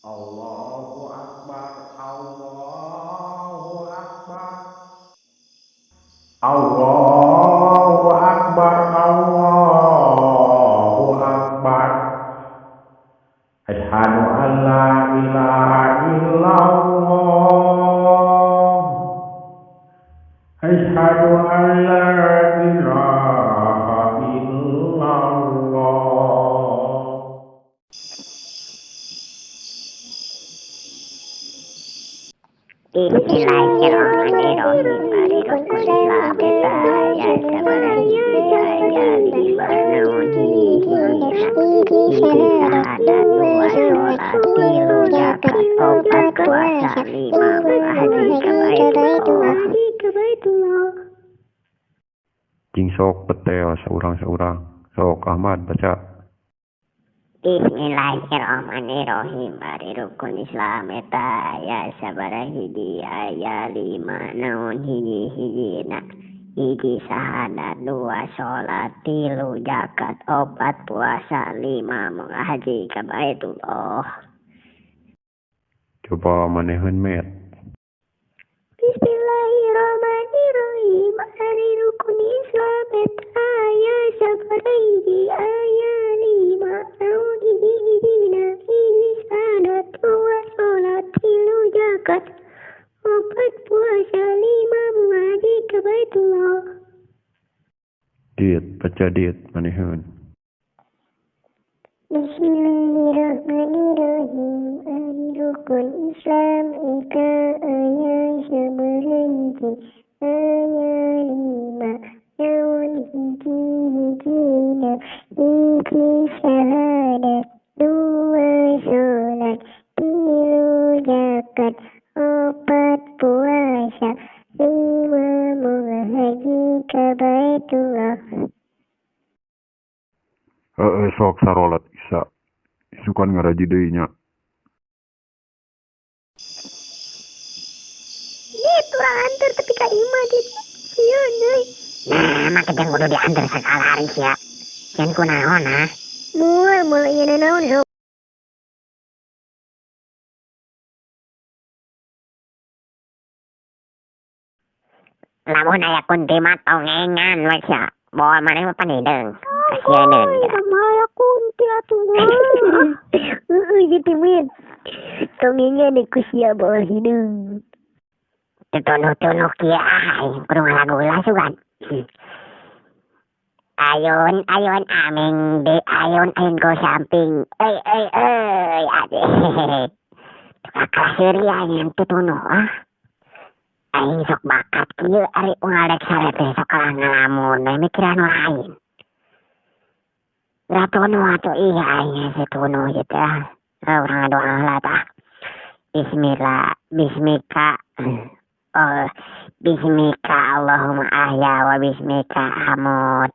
Allahu Akbar, Allahu Akbar, Allahu Akbar, Allahu Akbar. Asyhadu an la ilaha illallah. Asyhadu an la ilaha illallah. Bismillahirrahmanirrahim. Ari rukun Islam eta aya sabaraha hiji aya lima naon hiji hiji syahadat dua salat tilu zakat opat puasa lima haji ka Baitullah. Cing sok betel saurang-saurang. Sok Ahmad baca. Bismillahirrahmanirrahim. Ari rukun Islam eta aya sabaraha hiji aya lima naon hiji hijina hiji syahadat dua salat tilu zakat opat puasa lima haji ka Baitullah. Coba maneheun met. Bismillahirrahmanirrahim. Ari rukun Islam eta aya sabaraha hiji aya lima naon hiji hijina hiji syahadat dua salat tilu zakat opat puasa lima haji ka Baitullah. Dit, baca dit maneheun. Bismillahirrahmanirrahim. Ari rukun Islam eta aya sabaraha hiji aya lima naon hiji hijina hiji syahadat dua salat tilu zakat opat puasa lima haji ka Baitullah. Heeh sok sarolat Isya. Isukan ngaraji deui nya. Dit, urang anter tapi ka imah dit. Sieun euy. Nah, make jeung kudu dianter sakalari sia. Sieun kunaon ah? Moal moal ieu nanaon sok. Lamun aya kunti mah tongengan we sia. Bawa maneh mah pan hideung. Kasieun Oi, kumaha kunti atuh mah. Heeh, gitu mit. Tongengan ku sia bawa hideung. Tutunuh-tunuh kieu ah, aing kudu ngalagula sugan. Ayun, ayun, aming de ayun, ayun go samping. Euy, euy, euy, ade. Tukang seuri aing tutunuh ah. Aing sok bakat kieu ari unggal dek sare teh sok kalah ngalamun we mikiran nu lain. Ratunuh atuh ih aing hese tunuh ieu teh ah. Urang ngadoa heula tah. Bismillah, bismika. Oh, bismika Allahumma ahya wa bismika amut.